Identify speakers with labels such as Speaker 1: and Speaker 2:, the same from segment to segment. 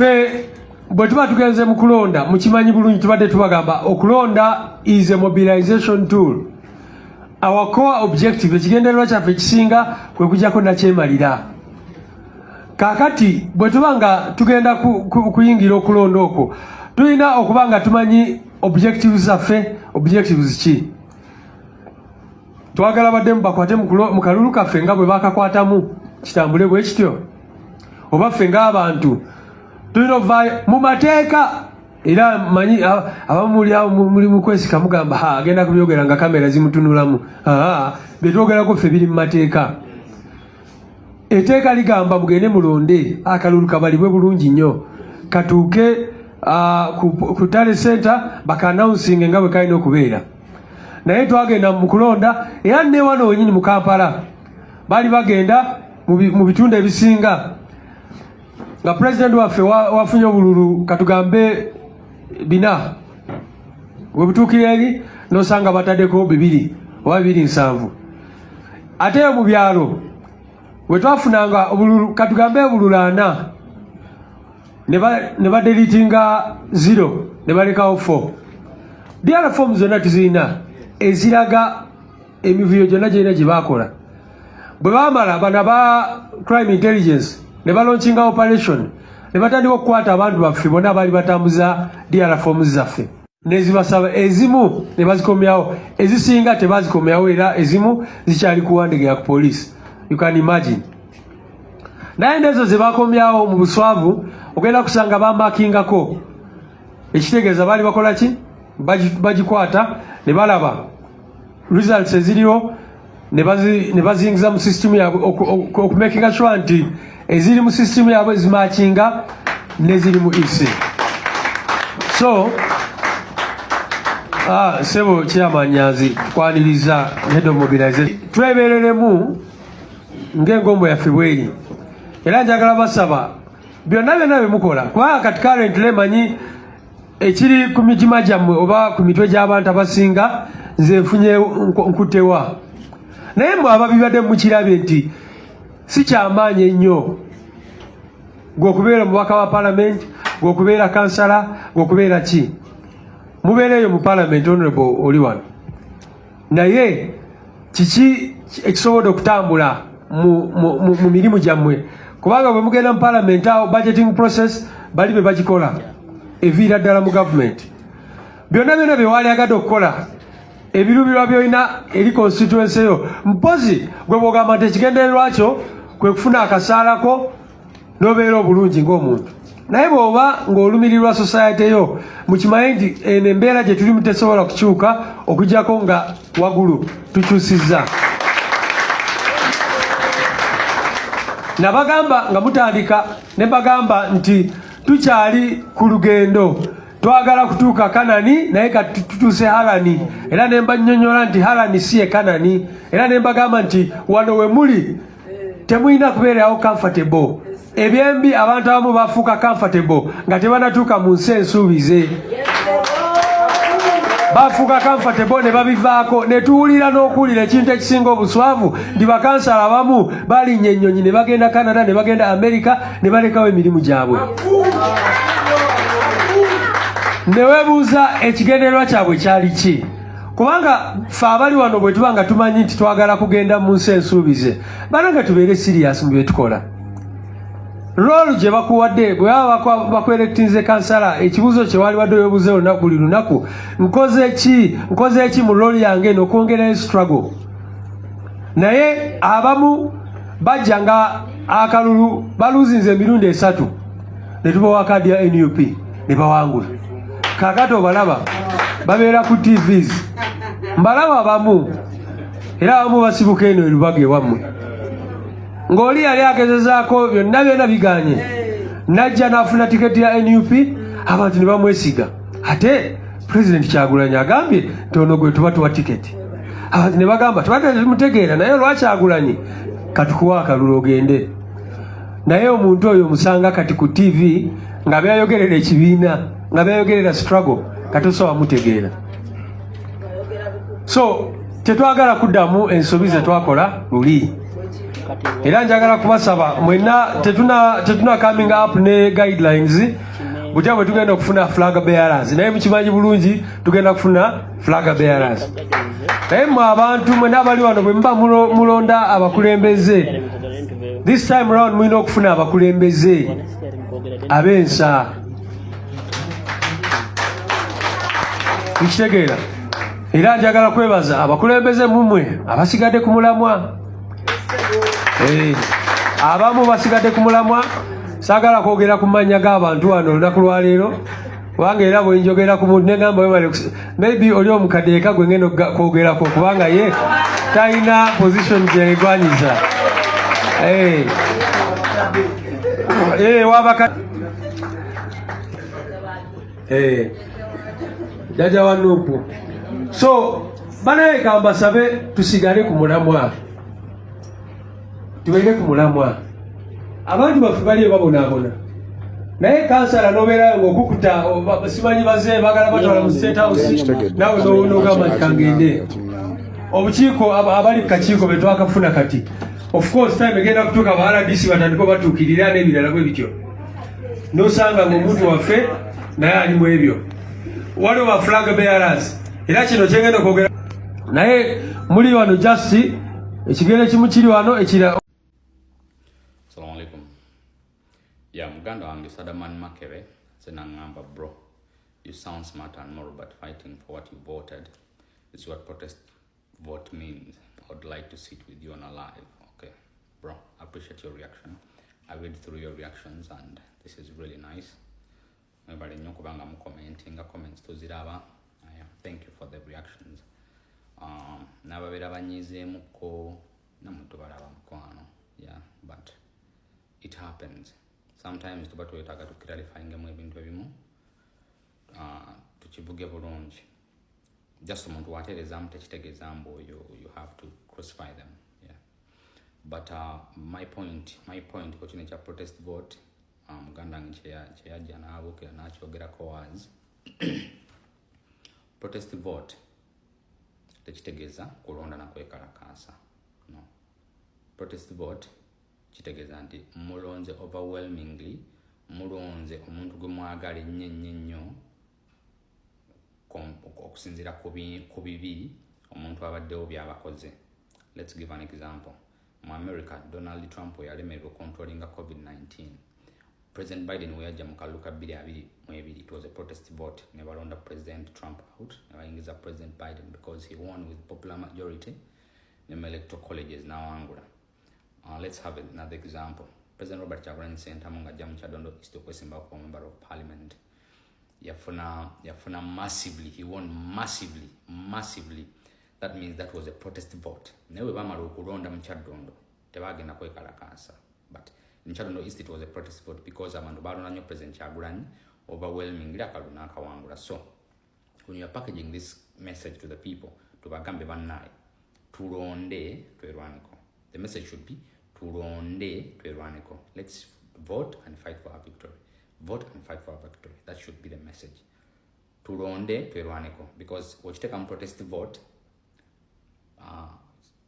Speaker 1: Ffe bwe tuba tugenze mu kulonda, mukimanyi bulungi, tubadde tubagamba okulonda is a mobilization tool. Our core objective, ekigendererwa kyaffe ekisinga, kwe kujjako nakyemalira. Kaakati bwe tuba nga tugenda kuyingira okulonda okwo, tulina okuba nga tumanyi objectives zaffe. Objectives ki? Twagala baddemu bakwate mu kalulu kaffe nga bwe bakakwatamu, kitambule bwe kityo, oba ffe ng'abantu tulina ovaayo mu mateeka? Era manyi abamu muli awo muli mu kwesika, mugamba, "Ha, agenda kubyogera nga kamera zimutunulamu." Aa, byetwogerako ffe biri mu mateeka. Etteeka ligamba mugende mulonde, akalulu kabalibwe bulungi nnyo, katuuke ku tally center, bakaannouncinge nga bwe kalina okubeera. Naye twagenda mu kulonda, era ne wano wenyini mu Kampala baali bagenda mu bitundu ebisinga nga pulezidenti waffe wafunye obululu katugambe 400, bwe butuukira eri nosanga bataddeko 2 oba 270. Ate eyo mu byalo bwe twafunanga obululu, katugambe obululu 40, ne badeletinga 0 ne balekawo 4. DR form zonna tuzirina eziraga emivuyo gyonna gyerina gye bakola. Bwe bamala, bano aba crime intelligence ne balaunchinga operation, ne batandika okukwata abantu baffe bonna abaali batambuza DR forms zaffe, nezibasaba. Ezimu ne bazikomyawo, ezisinga tebazikomyawo, era ezimu zikyali ku Wandegeya ku police. You can imagine. Naye nezo ze bakomyawo, mu buswavu ogenda kusanga bamakingako, ekitegeeza baali bakola ki? Bagikwata ne balaba results eziriwo ne baziyingiza mu system yaabwe okumakinga sure nti eziri mu system yaabwe zimatchinga neziri mu EC. So sebo chairman Nyanzi, tukwaniriza head of mobilization. Twebereremu ng'engombo yaffe bweri, era njagala basaba byonna byonna byemukola, kubanga kati currently manyi ekiri ku mitima gyammwe oba ku mitwe gy'abantu abasinga, nze nfunye nkutewa. Naye mwe ababibadde mukirabye nti si kyamaanyi ennyo gwe okubeera omubaka wa palamenti, gwe okubeera kansala, gwe okubeera ki, mubeereeyo mu palamenti, honorable oli wano, naye kiki ekisobodde okutambula mu mirimu gyammwe? Kubanga bwe mugenda mu palamenti awo, budgeting process bali be bagikola, eviira ddala mu gavumenti. Byonna byonna bye waalyagadde okukola, ebiruubirwa byolina eri constituency yo, mpozi gwe bwogamba nti ekigendererwa kyo kwe kufuna akasaalako n'obeera obulungi ng'omuntu. Naye bw'oba ng'olumirirwa society yo, mukimanye nti eno embeera gye tulimu tesobola kukyuka okuggyako nga waggulu tukyusizza. Nabagamba nga mutandika, ne bagamba nti tukyali ku lugendo, twagala kutuuka Kanani, naye kati tutuuse Harani. Era ne mbannyonnyola nti Harani si ye Kanani. Era ne mbagamba nti wano we muli temulina kubeerawo comfortable. Ebyembi, abantu abamu bafuuka comfortable nga tebanatuuka mu nsi ensuubize. Bafuuka comfortable ne babivaako, ne tuwulira n'okuwulira ekintu ekisinga obuswavu nti bakansala abamu balinnya ennyonyi ne bagenda Canada, ne bagenda America, ne balekawo emirimu gyabwe. Ne weebuuza ekigendererwa kyabwe kyali ki? Kubanga ffe abali wano bwe tuba nga tumanyi nti twagala kugenda mu nsi ensuubize, banange, tubeere serious mu bye tukola. Role gye bakuwadde, bwe baba bakwelectinze kansala, ekibuuzo kye wali wadde weebuuze olunaku buli lunaku, nkoze ki? Nkoze ki mu role yange eno okwongerayo struggle? Naye abamu bajja nga akalulu baluzinze emirundi 3, ne tubawa kaadi ya NUP ne bawangula. Kaakati obalaba babeera ku TVs, mbalaba abamu, era abamu basibuka eno erubaga ewammwe, ng'oli yali agezezaako byonna byonna biganye, najja n'afuna tiketi ya NUP, abantu ne bamwesiga. Ate Pulezidenti Kyagulanyi agambye nti ono gwe tuba tuwa tiketi, abantu ne bagamba tubadde tumutegeera, naye olwakyagulanyi katukuwa akalulu ogende. Naye omuntu oyo omusanga kati ku TV nga byayogerera ekibiina, nga byayogerera struggle, kati osobola mutegeera. So tetwagala kuddamu ensobi ze twakola luli. Era njagala kubasaba mwenna, tetuna coming up ne guidelines butya bwe tugenda okufuna flag bearers, naye mukimanyi bulungi tugenda kufuna flag bearers. Naye mmwe abantu mwenna abali wano, bwe muba mulonda abakulembeze this time round, mulina okufuna abakulembeze ab'ensa. Nkitegeera. Era njagala kwebaza abakulembeze mumwe abasigadde ku mulamwa. Abamu basigadde ku mulamwa. Saagala kwogera ku mannya g'abantu wano olunaku lwaleero, kubanga era bwe njogera ku muntu negamba webale, maybe oli omukadde eka gwe ngenda kwogerako, kubanga ye talina position gyeyegwanyiza. Wabaka jjajja wa NUP. So banaye kambasabe tusigale ku mulamwa, tubeere ku mulamwa. Abantu baffe bali babonaabona, naye kansala nobeerayo ng'okukuta simanyi baze bagala batwala mu State House, naawe nogamba nti kangende. Obukiiko, abali ku kakiiko be twakafuna kati, of course time egenda kutuuka ba RDC batandike batuukirira n'ebirala bwe bityo, nosanga ng'omuntu waffe naye ali mu ebyo. Waliwo ba flag bearers, era kino kyengenda okwogera, naye muli wano just ekigere kimu kiri wano, ekira
Speaker 2: Assalamu alaikum. Ya muganda wange Sadaman Makebe senangamba, "Bro, you sound smart and moral, but fighting for what you voted is what protest vote means. I would like to sit with you on a live." Okay, bro, I appreciate your reaction. I read through your reactions and this is really nice. Mwebale nnyo kubanga mu commentinga, comments tuziraba. Yeah, thank you for the reactions. N'ababeera banyizeemuko nammwe tubalaba, mukwano. Yeah, but it happens sometimes, tuba twetaaga tuclarifyingemu ebintu ebimu, tukivuge bulungi. Just omuntu wateerezaamu tekitegeeza mbu you have to crucify them. Yeah, but my point ku kino ekya protest vote, muganda wange kyeyajja n'abuukira n'akyogerako was protest vote tekitegeeza kulonda na kwekalakaasa. No, protest vote kitegeeza nti mulonze overwhelmingly, mulonze omuntu gwe mwagala ennyo ennyo ennyo okusinziira ku bibi omuntu abaddewo byabakoze. Let's give an example. Mu America, Donald Trump yalemererwa controllinga COVID-19. President Biden weyajja mu kalulu ka 2022, it was a protest vote ne balonda President Trump out ne bayingiza President Biden because he won with popular majority ne mu electoral colleges n'awangula. Let's have another example. President Robert Kyagulanyi Ssentamu ng'ajja mu Kyadondo East okwesimbawo kuba member of parliament, yafuna massively. He won massively, massively. That means that was a protest vote. Naye bwe bamala okulonda mu Kyaddondo, tebagenda kwekalakaasa, but in Kyadondo East it was a protest vote because abantu balonda nnyo President Kyagulanyi overwhelmingly, akalulu n'akawangula. So when you are packaging this message to the people, tubagambe, "Bannaye, tulonde twerwaneko." The message should be, "Tulonde twerwaneko. Let's vote and fight for our victory. Vote and fight for our victory." That should be the message, "Tulonde twerwaneko," because okiteeka mu protest vote,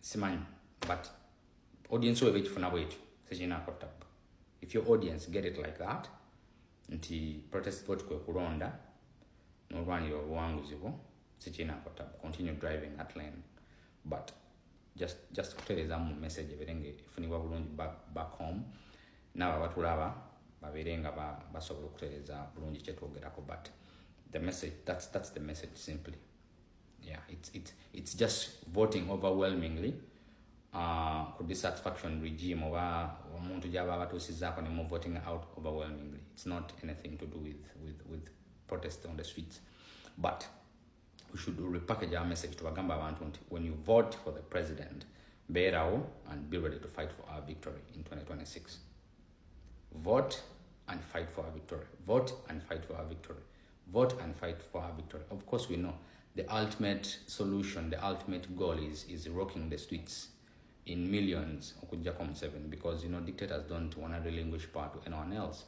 Speaker 2: simanyi, but audience weba ekifuna bwetyo, sekirinaako tabu. If your audience get it like that, nti protest vote kwe kulonda n'olwanira obuwanguzi bwo, sikirinaako tabu. Continue driving that lane, but just kutereeza mu message ebeere nga efunibwa bulungi back home, naabo abatulaba babeere nga basobola okutereeza bulungi kyetwogerako. But the message, that's the message simply. Yeah, it's just voting overwhelmingly ku dissatisfaction regime oba omuntu gyaba abatuusizaako ne mu voting out overwhelmingly. It's not anything to do with protest on the streets, but we should repackage our message tubagamba abantu nti when you vote for the president, beerawo and be ready to fight for our victory in 2026. Vote and fight for our victory. Vote and fight for our victory. Vote and fight for our victory. Of course, we know the ultimate solution, the ultimate goal is rocking the streets in millions okuggyako Museveni, because dictators don't want to relinquish power to anyone else.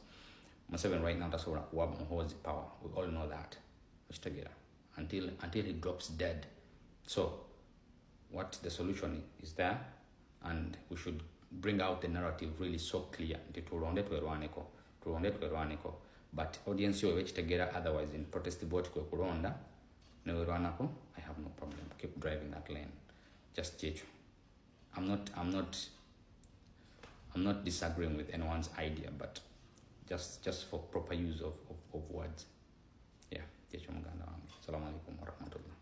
Speaker 2: Museveni right now tasobola kuwa Muhoozi power. We all know that. Okitegeera? Until he drops dead. So what the solution is there, and we should bring out the narrative really so clear nti tulonde twerwaneko, tulonde twerwaneko. But audience yo wekitegeera otherwise, in protest vote kwe kulonda newerwanako, I have no problem. Keep driving that lane. Just kyekyo. I'm not disagreeing with anyone's idea, but just for proper use of words. Yeah, kyekyo muganda wange. Assalamu alaikum warahmatullah.